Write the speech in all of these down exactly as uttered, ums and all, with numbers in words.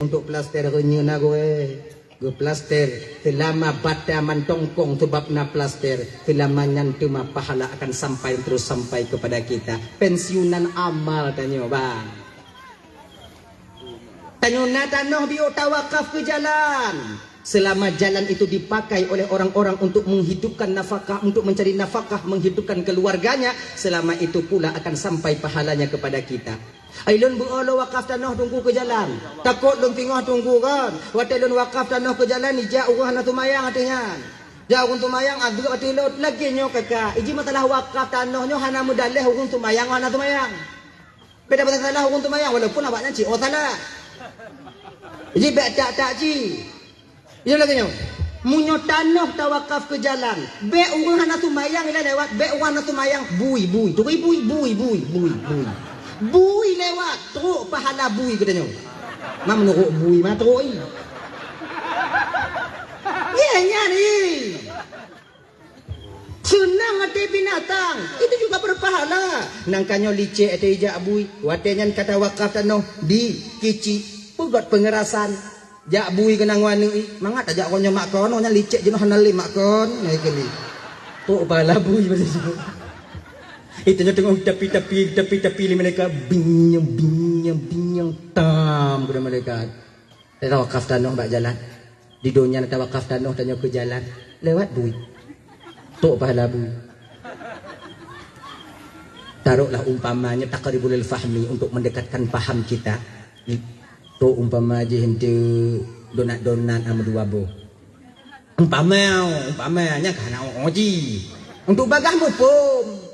untuk plaster reunyeun na gurée. Geuplaster, seulama bata mantong kong sabab na plaster, seulama nyan teuma pahala akan sampai terus sampai kepada kita. Pensiunan amal tanyoe, bang. Tanyoe na tanoh biôh tawakaf keu jalan. Selama jalan itu dipakai oleh orang-orang untuk menghidupkan nafkah, untuk mencari nafkah, menghidupkan keluarganya, selama itu pula akan sampai pahalanya kepada kita. Ai lôn beuo lôn wakaf tanoh Teungku keu jalan. Takot lôn singoh Teungku kan. Watée lôn wakaf tanoh keu jalan, ijak ureuëng hana seumayang ateueh nyan. Jak ureuëng seumayang, adeueb ateueh lôn. Lagée nyoe kaka. Iji masalah wakaf tanoh nyoe hana meudaleh ureuëng seumayang hana seumayang. Beda pasal salah ureuëng seumayang, walaupun awak nyan cit oh salah. Iji bèk tak-tak cit. Nyoe lagée nyoe, meunyoe tanoh tawakaf keu jalan, bèk ureuëng hana seumayang ilée lewat, bèk ureuëng hana seumayang, bui, bui, turi bui, bui, bui, bui, bui. Bui lewat, trok pahala bui geutanyoe. Ma meunurot bui ma trok i. Ye nyan i. Seunang até binatang, itu juga berpahala. Nang ka nyoe licek até ijak bui, watée nyan ka tawakaf tanoh di Kici, peugöt peungerasan. Jak bui keunong waneuk i, mangat tajak uroe nyoe mak kon, nyan licek jinoe hana lé mak kon, na ikali. Tok pala bui basa jinoe. Itu nyoe teungoh tapi-tapi, tapi-tapi lé malaikat, binyang, binyang, binyang, tam keude malaikat. Tawakaf tanoh bak jalan. Di donya na tawakaf tanoh tanyoe keu jalan. Lewat bui. Tok pahala bui. Taruhlah umpamanya taqribul fahmi untuk mendekatkan paham kita. Tok umpama jih ente donat-donat ama dua boh. Umpama, umpama nya kana oji. Untuk bagah muphom.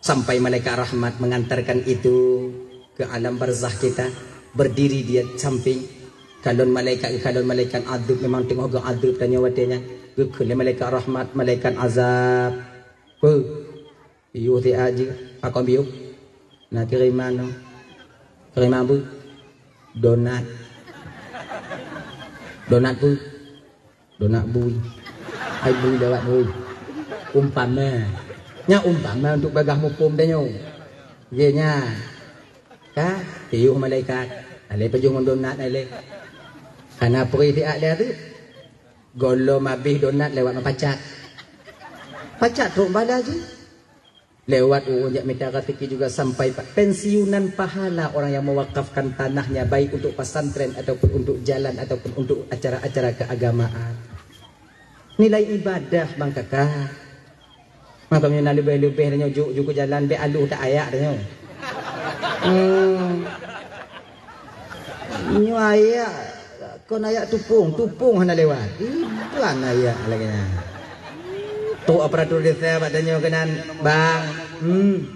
Sampai malaikat rahmat mengantarkan itu ke alam barzakh kita, berdiri di samping. Kalon malaikat, kalon malaikat adab memang teungoh geuadab tanyoe watée nyan. Geukheun lé malaikat rahmat, malaikat azab. Peu? Iyuh siat jih, pakon biôh. Na kiriman nyoe. Kiriman peu? Donat. Donat peu? Donat bui. Hai bui lewat bui. Umpama. Nya umpama untuk bagah muphom tanyoe. Ye nya. Ka, piôh malaikat. Alai pajoh ngon donat alai. Hana peurih siat lé ateuk. Gohlom abéh donat lewat meupacat. Pacat trok bala jih. Lewat ureuëng jak mita rezeki juga sampai pa-, pensiunan pahala orang yang mewakafkan tanahnya, baik untuk pesantren ataupun untuk jalan ataupun untuk acara-acara keagamaan. Nilai ibadah, bang kakak. Maka meunyoe na leubeh-leubeh tanyoe juk-juk keu jalan, bèk aloh that ayak tanyoe. Hmm. Nyoe ayak, kon ayak tupông, tupông hana lewat. Iban ayak lagèe nyan. Trok aparatur desa bak tanyoe keunan, "Bang, hmm,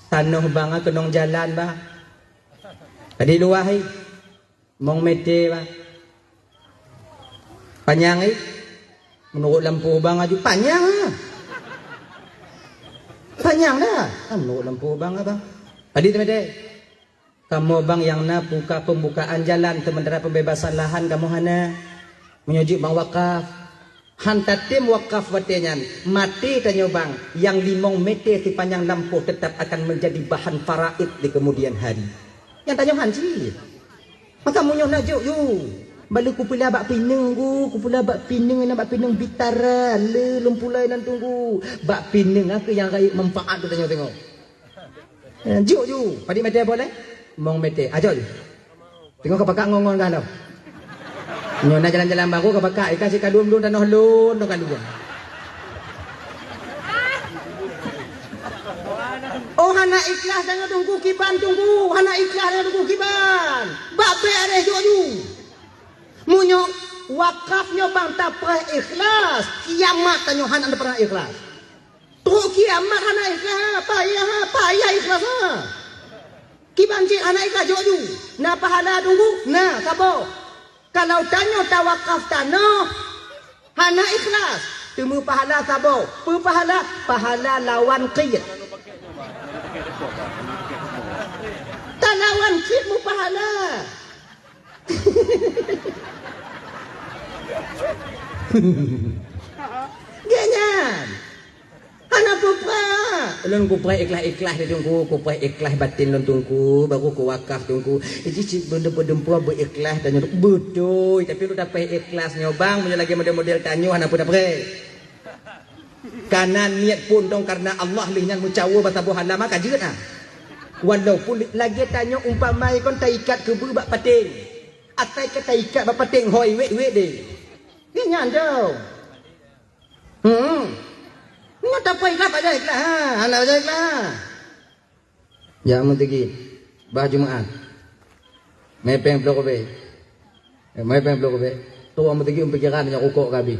tanoh bang keunong jalan, bang." Tadi luwah, eh. Mong mete, bang. Panyang, eh. Meunurot lampôh bang aju panyang, ah. Panyang dah. Ah, meunurot lampôh bang, ah, bang. Tadi teumete. Kamoe bang nyang na buka pembukaan jalan, sementara pembebasan lahan kamoe hana. Meunyoe jeuet bang wakaf, han tatem wakaf watèe nyan, maté tanyoe bang, nyang limong mete sipanyang lampôh tetap akan menjadi bahan faraid di kemudian hari. Nyang tanyoe han cit. Maka meunyoe na jok yu, balu kupeula bak pineung ku, kupeula bak pineung, na bak pineung Bitara, le lôn pulai nan tunggu. Bak pineung aku nyang rayeuk manfaat tu tanyoe tengok. Eh, juk ju, padit mete boleh? Mong mete, ajo ju. Tengok ka pakak ngon-ngon gah lom. Nyoe na jalan-jalan baru ka pakak, ikan si kadum-dum tanoh lôn, tanoh kadum. Oh, hana ikhlas tanyoe tunggu kiban tunggu, hana ikhlas tanyoe tunggu kiban. Bak bèk areh juk ju. Meunyoe wakaf nyoe bang tapreh ikhlas, kiamat tanyoe hana pernah ikhlas. Trok kiamat hana ikhlas, payah, payah ikhlas, ha. Kiban cit hana ikhlas jok ju. Na pahala tunggu? Na, saboh. Kalau tanyoe tawakaf tanoh, hana ikhlas, teumeupahala saboh. Peue pahala? Pahala lawan qit. Talawan qit meupahala. Gèt nyan. Hana peue-peue. Lôn kupreh ikhlas-ikhlas di Teungku, kupreh ikhlas batin lôn Teungku, baru kuwakaf Teungku. Jadi cit beudeumpue beuikhlas dan nyoe beutôi, tapi lôn dapet ikhlas nyoe bang, meunyoe lagèe model-model tanyoe hana peue dapet. Kana niet pun dong karena Allah lheuh nyan meucawa bak saboh alam ka jeuet ah. Walaupun lagèe tanyoe umpama kon taikat keubeue bak pateng. Atai ka taikat bak pateng hoi wet-wet deh. Nyan dong. Hmm. Nyoe tapai ikhlas pajan ikhlas ha, hana pajan ikhlas ha. Jak meuteugét bah Jumat. Mè péng ploh ribèe. Eh, mè péng ploh ribèe. Tuwö meuteugét pikiran nyang rukok ka abéh.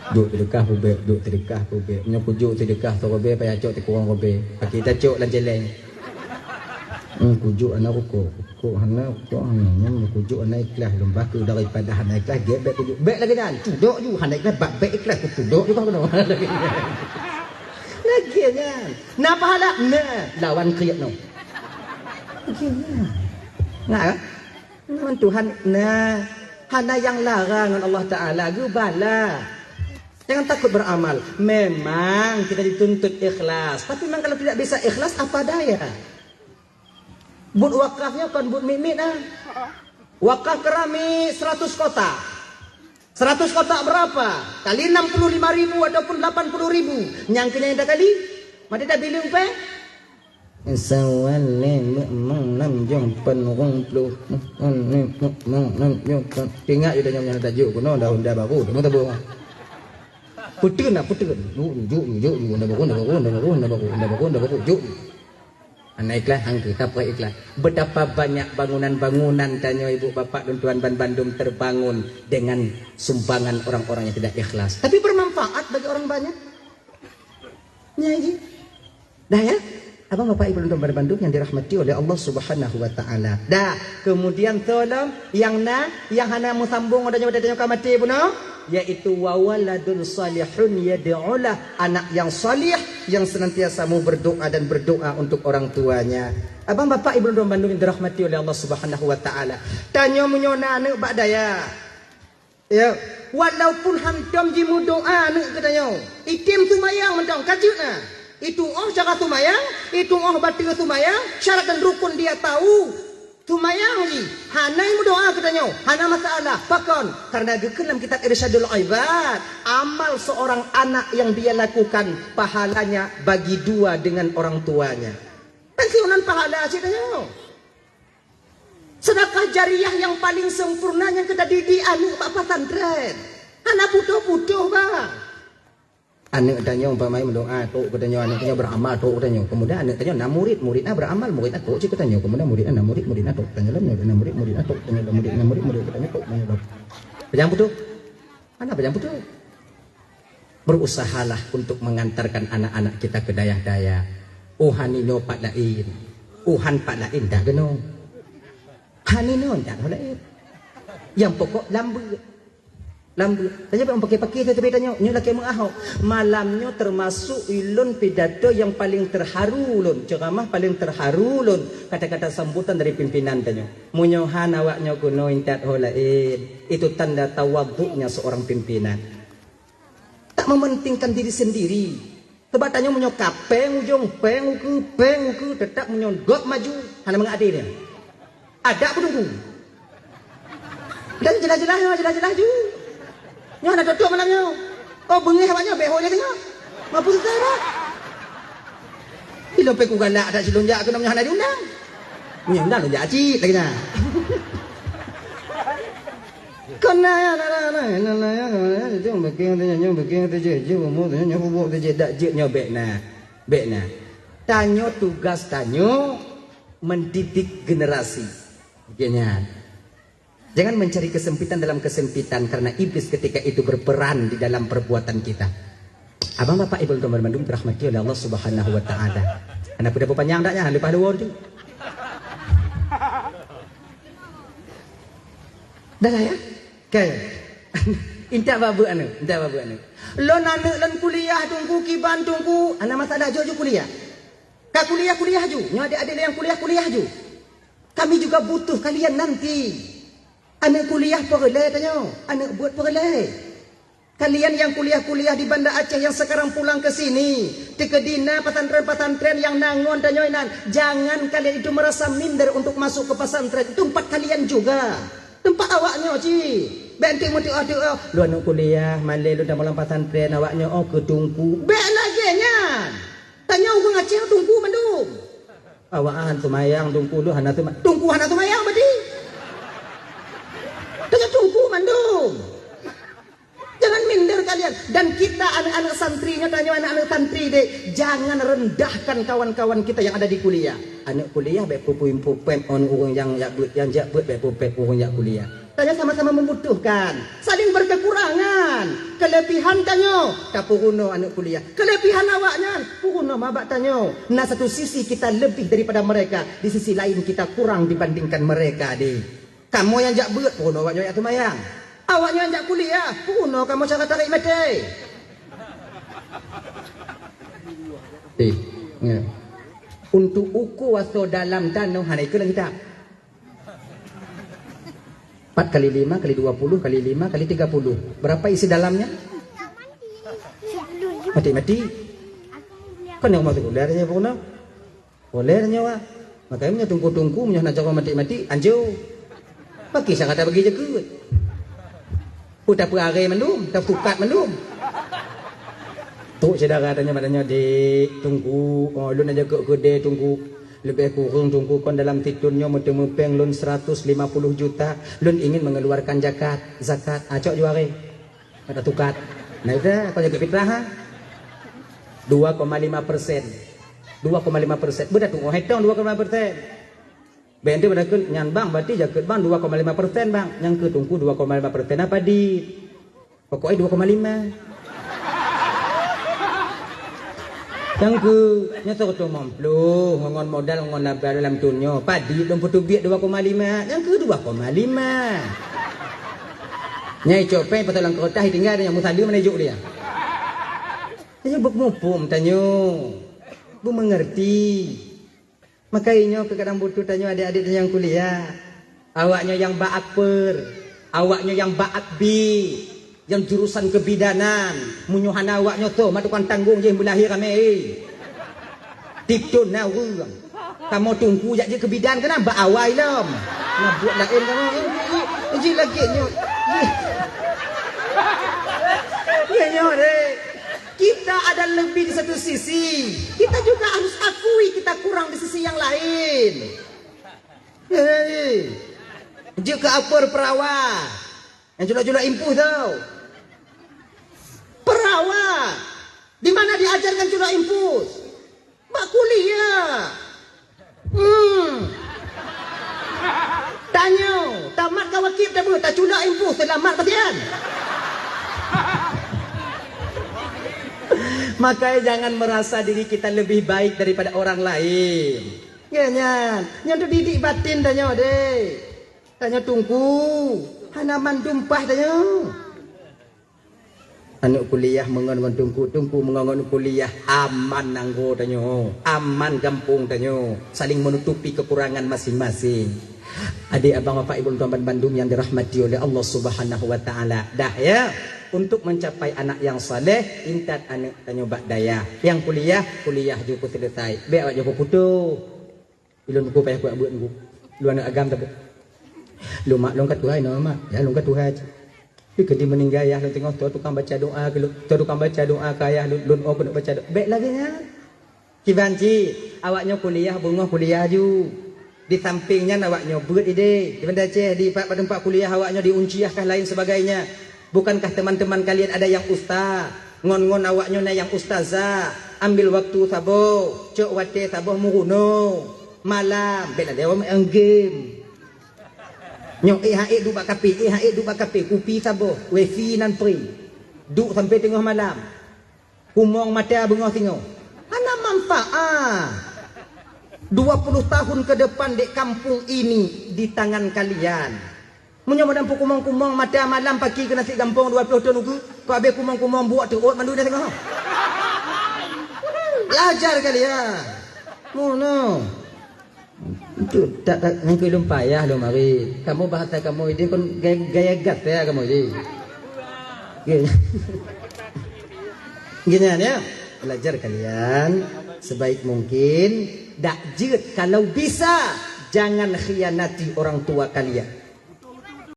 Jok seudeukah peubèk, jok seudeukah peubèk. Nyoe kujok seudeukah siribèe payah cok sikureueng ribèe. Paké tacok lam cèlèng. Hmm, kujok hana rukok. Kok hana, kok hana. Nyan kujok hana ikhlas lom. Bah keu daripada hana ikhlas, gèt bèk kujok. Bèk lagèe nyan. Cudok ju hana ikhlas, bak bèk ikhlas kujok ju bah keunoe. Lagèe nyan. Na pahala? Na. Lawan kriet nyoe. Lagèe nyan. Nah, kan? Ngon Tuhan, nah, hana nyang larang ngon Allah Taala, geubala. Jangan takut beramal. Memang kita dituntut ikhlas, tapi memang kalau tidak bisa ikhlas, apa daya? Buet wakaf nyoe kon buet miet-miet ah. Wakaf keramik seratus kotak. Seratus kotak berapa? Kali enam puluh lima ribu ataupun delapan puluh ribu. Nyang keu nyan dah kali. Mati dah bileung pèng. Sawal lé meu'mong nam jong pen rong ploh. Ingat je dah nyang tajok keunoe dah honda baru. Temu tabung. Puteun lah, puteun. Juk, juk, juk, juk, honda baru, honda baru, honda baru, honda baru, honda baru, honda baru, juk. Hana ikhlas hangkeu, tapreh ikhlas. Betapa banyak bangunan-bangunan tanyoe ibu bapak dan tuan ban bandum terbangun dengan sumbangan orang-orang yang tidak ikhlas. Tapi bermanfaat bagi orang banyak. Nya ji. Dah ya? Abang bapak ibu dan tuan ban bandum yang dirahmati oleh Allah Subhanahu wa taala. Dah, kemudian tolong yang na, yang hana meusambung ada nyoe, ada nyoe ka maté bunoe. Yaitu wa waladun salihun yad'ulah, anak yang salih yang senantiasa mau berdoa dan berdoa untuk orang tuanya. Abang bapak ibu dan bandum yang dirahmati oleh Allah Subhanahu wa taala. Tanyoe meunyoe na aneuk bak daya. Ya, walaupun hantom jimeudoa aneuk geutanyoe. Item seumayang mantong ka jeuet na. Itu oh cara seumayang, itu oh bateu seumayang, syarat dan rukun dia tahu. Seumayang jih, hana meudoa geutanyoe, hana masalah. Pakon? Karena geukheun lam kitab Irsyadul Ibad, amal seorang anak yang dia lakukan pahalanya bagi dua dengan orang tuanya. Kan siunan pahala cit tanyoe. Sedekah jariah yang paling sempurna nyang ka tadidik aneuk bak pesantren. Hana putôh-putôh, bang. Aneuk tanyoe umpama meudoa, tok geutanyoe, aneuk tanyoe beramal, tok geutanyoe. Kemudian aneuk tanyoe na murid, murid na beramal, murid na tok cit geutanyoe. Kemudian murid na murid, murid na tok geutanyoe, murid na murid, murid na tok geutanyoe, murid na murid, murid na tok geutanyoe, tok geutanyoe. Pajang putôh? Hana pajang putôh. Berusahalah untuk mengantarkan anak-anak kita ke dayah-dayah. Oh, han inoe pat laén. Oh, han pat laén dah keunoe. Han inoe dah laén. Yang pokok lam beuet. Lam beuet. Tanyoe bèk paké-paké teuh teubiet tanyoe. Nyoe lakèe meuahok. Malam nyoe termasuk ulôn pidato yang paling terharu lôn, ceramah paling terharu lôn, kata-kata sambutan dari pimpinan tanyoe. Meunyoe han awak nyoe keunoe intat ho laén, itu tanda tawaduknya seorang pimpinan. Tak mementingkan diri sendiri. Sebab tanyoe meunyoe ka péng ujong, péng ukeue, péng ukeue, tetap meunyoe gob maju, hana mangat até nyan. Adak peutunggu. Dan jeulaih-jeulaih nyoe, jeulaih-jeulaih ju. Nyoe hana tutup malam nyoe. Oh, beungéh awak nyoe, bèk ho lé singoh. Mampu susah dah. Ilôn pih kugalak that silôn jak keunoe nyoe hana diundang. Nyoe undang lôn jak cit lagèe nyan. Kon na ya, na, na, na, na, na, ya, na, na, ya, jeuet beuking teuh, nyoe beuking teuh, jeuet, jeuet bumoe teuh, nyoe bumoe teuh, jeuet dak jeuet nyoe bèk na. Bèk na. Tanyoe tugas tanyoe mendidik generasi. Oke nyan. Jangan mencari kesempitan dalam kesempitan karena iblis ketika itu berperan di dalam perbuatan kita. Abang bapak ibu dan teman-teman dirahmati oleh Allah Subhanahu wa taala. Aneuk peue dah panyang dak nyan leupah luwa tu. Dah lah ya. Kan? Intat babeuek aneuk, intat babeuek aneuk. Lôn aneuk lôn kuliah Teungku, kiban Teungku, hana masalah jok ju kuliah. Ka kuliah, kuliah ju. Nyoe adék-adék nyang kuliah, kuliah ju. Kami juga butuh kalian nanti. Aneuk kuliah peureulèe tanyoe, aneuk beuet peureulèe. Kalian yang kuliah-kuliah di Banda Aceh yang sekarang pulang ke sini, teukeudi na pesantren-pesantren yang na ngon tanyoe inan, jangan kalian itu merasa minder untuk masuk ke pesantren. Itu tempat kalian juga. Tempat awaknyoe cit. Bék enteuk meuteu'oh-teu'oh, "Lôn aneuk kuliah, malée lôn tamong lam pesantren, awaknyoe oh keu teungku." Bék lagée nyan. Tanyoe ureuëng Aceh teungku mandum. Awak hana seumayang, teungku lôn hana seuma-, teungku hana seumayang berarti. Tanyoe teungku mandum. Jangan minder kalian. Dan kita aneuk-aneuk santri nyoe, tanyoe aneuk-aneuk santri deh, jangan rendahkan kawan-kawan kita yang ada di kuliah. Aneuk kuliah bék peupuih-puih pem ngon ureuëng nyang jak beuet, nyang jak beuet bék peupuih pem ureuëng jak kuliah. Tanyoe sama-sama membutuhkan, saling berkekurangan. Kelebihan tanyoe tapeurunoe aneuk kuliah. Kelebihan awaknyan peurunoe ma bak tanyoe. Na satu sisi kita lebih daripada mereka, di sisi lain kita kurang dibandingkan mereka deh. Kamoe nyang jak beuet, peurunoe awaknyoe jak seumayang. Awaknyoe nyang jak kuliah, peurunoe kamoe cara tarék meuté. Eh, ya. Untuk uku asoe dalam tanoh hana ikeu lam kitab. Empat kali lima kali dua puluh kali lima kali tiga puluh. Berapa isi dalamnya? Mati-mati. Kan yang masuk kuliah aja pokoknya. Boleh tanyoe, ah. Makanya meunyoe teungku-teungku, meunyoe hana cara matik-matik, anjo. Bagi syarat bagi jakeuet. Peue tapeuaré mandum, tapeutukat mandum. Trok syedara tanyoe, tanyoe, "Dek, teungku, oh, lôn aja keu keudè teungku. Leubeh kureueng teungku kon dalam sithon nyoe meuteumé péng lôn seratus lima puluh juta. Lôn ingin mengeluarkan jakat, zakat." Ah, cok juaré. Ada tukat. Nah, itu aku jaga fitrah, ha? Dua koma lima persen. Dua koma lima persen. Beudah tu, oh, hetong dua koma lima persen. Bèk nanti pada keu nyan bang, berarti jakeuet bang dua koma lima persen, bang. Nyang keu teungku dua koma lima persen apa di? Pokoknya dua koma lima. Nyang keu, nyoe soe teuh meumploh, ngon modal, ngon laba dalam thon nyoe. Padi lôn peuteubiet dua koma lima, nyang keu dua koma lima. Nyai cok péng pasal lam keureutah, tinggai nyang meusaleuem mana juk dia. Tanyoe beumuphom tanyoe. Beumeungerti. Maka inyoe keu kadang butuh tanyoe adék-adék nyang kuliah. Awaknyoe nyang bak akper, awaknyoe nyang bak akbi, nyang jurusan kebidanan. Meunyoe hana awaknyoe soe ma tukang tanggong jih meulahé ramé, eh. Tiep thon na ureueng. Kamoe teungku jak jeuet keu bidan keunan bak awai lom. Na buet laén kamoe, eh, eh, eh, jih lagèe nyoe. Jih. Ya nyoe deh. Kita ada lebih di satu sisi. Kita juga harus akui kita kurang di sisi yang lain. Hei, jeuet keu akper peurawa. Nyang culak-culak impus tau. Peurawa. Di mana diajarkan culak impus? Bak kuliah. Hmm. Tanyoe, tamat ka wajéb tabeuet, taculak impus, seulamat pasian. Makanya jangan merasa diri kita lebih baik daripada orang lain. Ya nyan, nyan tu didik batin tanyoe deh. Tanyoe teungku, hana mandum paih tanyoe. Aneuk kuliah meungon ngon teungku, teungku meungon ngon kuliah, aman nanggroe tanyoe, aman gampông tanyoe, saling menutupi kekurangan masing-masing. Adék abang bapak ibu tuan ban bandum yang dirahmati oleh Allah Subhanahu wa taala. Dah ya, untuk mencapai anak yang saleh, intat aneuk tanyoe bak dayah. Nyang kuliah, kuliah ju peuseuleusoe. Bèk awak ju peuputoh. Ilôn teungku payah kuat beuet teungku. Lôn aneuk agam tabeuet. Lôn mak lôn ka tuha inoe mak. Ya lôn ka tuha cit. Tapi keudi meuninggai ayah lôn teungoh toe tukang baca doa keu lôn. Toe tukang baca doa keu ayah lôn, lôn oh keuneuk baca doa. Bèk lagèe nyan. Kiban cit, awaknyoe kuliah beungoh kuliah ju. Di sampéng nyan awaknyoe beuet idéh. Di Banda Aceh, di pat-, pat teumpat kuliah awaknyoe di Uncih kah lain sebagainya. Bukankah teman-teman kalian ada yang ustaz? Ngon-ngon awaknyoe na nyang ustazah, ambil waktu saboh, cok watèe saboh meurunoe. Malam, bèk lagèe awak main game. Nyoe, eh, ha, eh, duek bak kafe, eh, ha, eh, duek bak kafe, kupi saboh, wifi nan free. Duek sampai teungoh malam. Kumong mata beungoh singoh. Hana manfaat. Dua puluh tahun ke depan dek kampung ini di tangan kalian. Meunyoe madan peukumong-kumong mata malam paki keu nasi gampông dua ploh thon ukeue, keu abéh kumong-kumong buok teuôt mandum dah singoh. Belajar kalian. Mono. Itu tak, tak, nyang keu lôn payah lôn mari. Kamoe bahasa kamoe idéh kon gaya, gaya gas ya kamoe idéh. Gini ya, belajar kalian sebaik mungkin. Dak jeuet, kalau bisa, jangan khianati orang tua kalian.